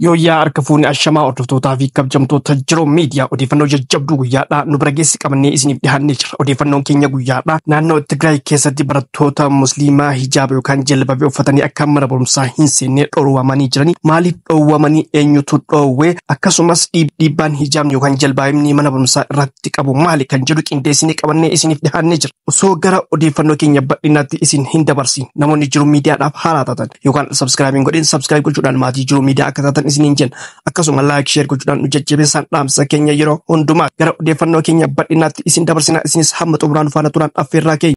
Yooyyaa harka fuunee ashamaa hordoftootaa fi kabajamtoota jiroo miidiyaa odeeffannoo jajjabduu guyyaadhaa nu bira geessi qabannee isiniif dhiyaannee jira. Odeeffannoon keenya guyyaadhaa naannoo Tigraay keessatti barattoota musliimaa hijaaba yookaan jalbabee uffatanii akka mana barumsaa hin seenne dhoowwamanii jiranii. Maaliif dhoowwamanii, eenyutu dhoowwe, akkasumas dhiibbaan hijaabni yookaan jalbaabni mana barumsaa irratti qabu maali kan jedhu qindeessinee qabannee isiniif dhiyaannee jira. Osoo gara odeeffannoo keenya bal'inaatti isin hin dabarsin, namoonni jiruu miidiyaadhaaf haaraa taatan yookaan subscribe hin godhin, subscribe gochuudhaan maatii jiruu miidiyaa akka taatan isiniin jenna. Akkasuma like, share gochuudhaan nu jajjabeessaan dhaamsa keenya yeroo hundumaa. Gara odeeffannoo keenya bal'inaatti isin dabarsina, isinis hamma xumuraan faana turaan affeerraa keenya.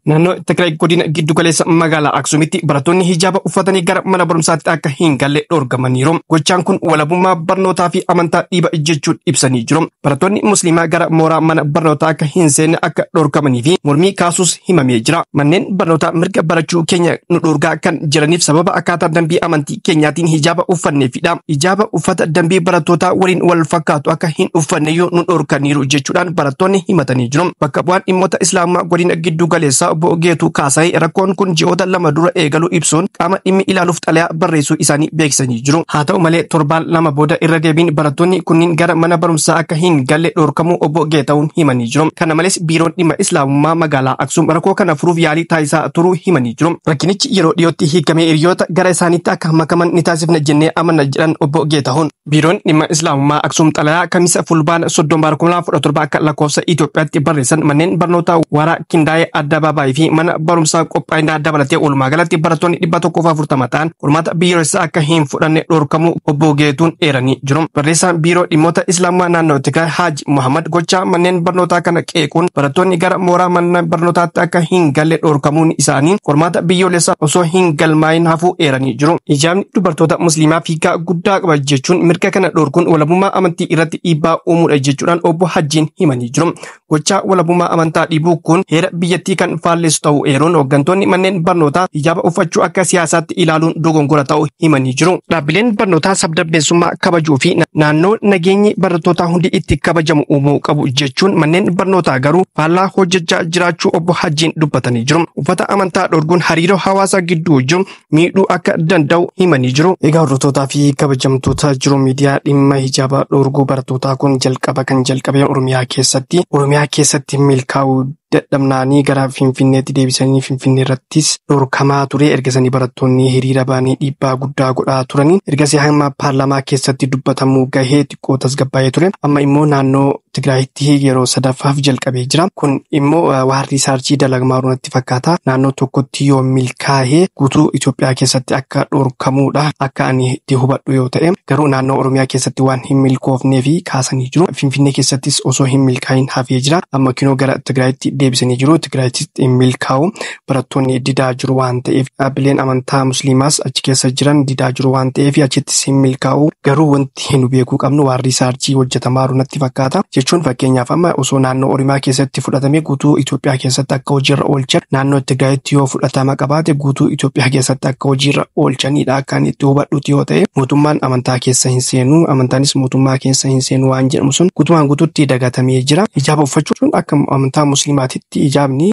Naannoo Tigraay godina giddu galeessa magaalaa Aksuumitti barattoonni hijaaba uffatanii gara mana barumsaatti akka hin galle dhoorgamaniiru. Gochaan kun walabummaa barnootaa fi amantaa dhiiba jechuun ibsanii jiru. Barattoonni musliimaa gara mooraa mana barnootaa akka hin seenne akka dhoorgamanii fi mormii kaasuus himamee jira. Manneen barnootaa mirga barachuu keenya nu dhoorgaa kan jiraniif sababa akkaataa dambii amantii keenyaatiin hijaaba uffanneefidha. Hijaaba uffata dambii barattootaa waliin wal fakkaatu akka hin uffanne iyyuu nu dhoorkaniiru jechuudhaan barattoonni himatanii jiru. Bakka bu'aan dhimmoota Islaamaa godina giddu galeessaa obbo Geetuu Kaasaayee rakkoon kun ji'oota 2 dura eegaluu ibsuun qaama dhimmi ilaaluuf xalayaa barreessuu isaanii beeksisanii jiru. Haa ta'u malee torbaan 2 booda irra deebiin barattoonni kunniin gara mana barumsaa akka hin galle dhoorkamuu obbo Geeta'uun himanii jiru. Kana malees biiroon dhimma Islaamummaa magaalaa Aksuum rakkoo kana furuuf yaalii taasisaa turuu himanii jiru. Rakkinichi yeroo dhiyootti hiikamee hiriyoota gara isaaniitti akka makaman ni taasifna jennee amanna jedhan obbo Geeta'uun. Biiroon dhimma Islaamummaa Aksuum xalayaa Kamisa Fulbaana 30 2017 akka lakkoofsa Itoophiyaatti barreessan manneen barnootaa Waaraa Kindaa'ee Addabaabaayii fi mana barumsaa qophaa'inaa dabalatee walumaa galatti barattoonni 140 ta'an qormaata biyyoolessaa akka hin fudhanne dhorkamuu obbo Geetuun eeranii jiru. Barreessaan biiroo dhimmoota Islaamaa naannoo Tigraay Haaji Muhammad gochaa manneen barnootaa kana qeequun barattoonni gara mooraa mana barnootaatti akka hin galle dhorkamuun isaanii qormaata biyyoolessaa osoo hin galmaa'in hafuu eeranii jiru. Hijaabni dubartoota musliimaa fiigaa guddaa qaba jechuun mirga kana dhorkuun walabummaa amantii irratti dhiibbaa uumuudha jechuudhaan obbo Hajjiin himanii jiru. Gochaa walabummaa amantaa dhiibuu kun heera biyyattii kan faallessu ta'uu eeruun hooggantoonni manneen barnootaa hijaaba uffachuu akka siyaasaatti ilaaluun dogongora ta'uu himanii jiru. Dhaabbileen barnootaa sabdabeessummaa kabajuu fi naannoo nageenyi barattootaa hundi itti kabajamu uumuu qabu jechuun manneen barnootaa garuu faallaa hojjechaa jiraachuu obbo Hajjiin dubbatanii jiru. Uffata amantaa dhorkuun hariiroo hawaasaa gidduu jiru miidhuu akka danda'u himanii jiru. Egaa hordoftootaa fi kabajamtoota jiruu miidiyaa, dhimma hijaaba dhorkuu barattootaa kun jalqaba kan jalqabe Oromiyaa keessatti. Oromiyaa keessatti milkaa'uu dadhabnaanii gara Finfinneetti deebisanii Finfinnee irrattis dhorkamaa ture. Ergasanii barattoonni hiriira ba'anii dhiibbaa guddaa godhaa turanii ergasii hamma paarlaamaa keessatti dubbatamuu gahee xiqqoo tasgabbaa'ee ture. Amma immoo naannoo Tigraayitti yeroo sadaffaaf jalqabee jira. Kun immoo waan research dalagamaa jiru natti fakkaata. Naannoo tokkotti yoo milkaa'ee guutuu Itoophiyaa keessatti akka dhorkamuudha akka ani itti hubadhu yoo ta'e, garuu naannoo Oromiyaa keessatti waan hin milkoofnee fi kaasanii jiru. Finfinnee keessattis osoo hin milkaa'in hafee jira. Amma kinoo gara Tigraayitti deebisanii jiru. Tigraayitti hin milkaa'u, barattoonni didaa jiru waan ta'eef, dhaabbileen amantaa musliimaas achi keessa jiran didaa jiru waan ta'eef achittis hin milkaa'u. Garuu wanti nu beekuu qabnu waan research hojjetamaa jiru natti fakkaata. Jechuun fakkeenyaaf amma osoo naannoo Oromiyaa keessatti fudhatamee guutuu Itoophiyaa keessatti akka hojiirra oolchan, naannoo Tigraayitti yoo fudhatama qabaate guutuu Itoophiyaa keessatti akka hojiirra oolchanidha akka inni itti hubadhuti yoo ta'e. Mootummaan amantaa keessa hin seenu, amantaanis mootummaa keessa hin seenu waan jedhamu sun guutumaan guutuutti dagatamee jira. Hijaaba uffachuun akka amantaa musliimaatitti hijaabni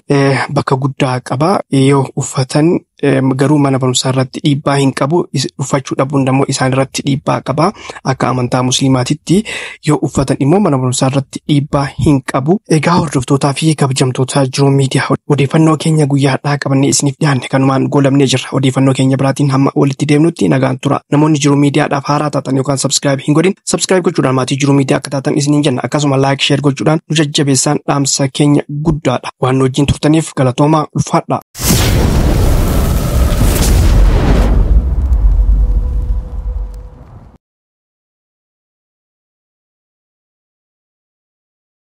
bakka guddaa qaba. Yoo uffatan garuu mana barumsaa irratti dhiibbaa hin qabu. Uffachuu dhabuun immoo isaan irratti dhiibbaa qaba. Akka amantaa musliimaatitti yoo uffatan immoo mana barumsaa irratti dhiibbaa hin qabu. Egaa hordoftootaa fi kabajamtoota jiruu miidiyaa, odeeffannoo keenya guyyaadhaa qabannee isiniif dhiyaanne kanumaan goolabnee jirra. Odeeffannoo keenya biraatiin hamma walitti deemnutti nagaan tura. Namoonni jiruu miidiyaadhaaf haaraa taatan yookaan subscribe hin godhin, subscribe gochuudhaan maatii jiruu miidiyaa akka taatan isiniin jenna. Akkasuma like, share gochuudhaan nu jajjabeessaan dhaamsa keenya guddaadha. Waan nu wajjin turtaniif galatoomaa, ulfaadha.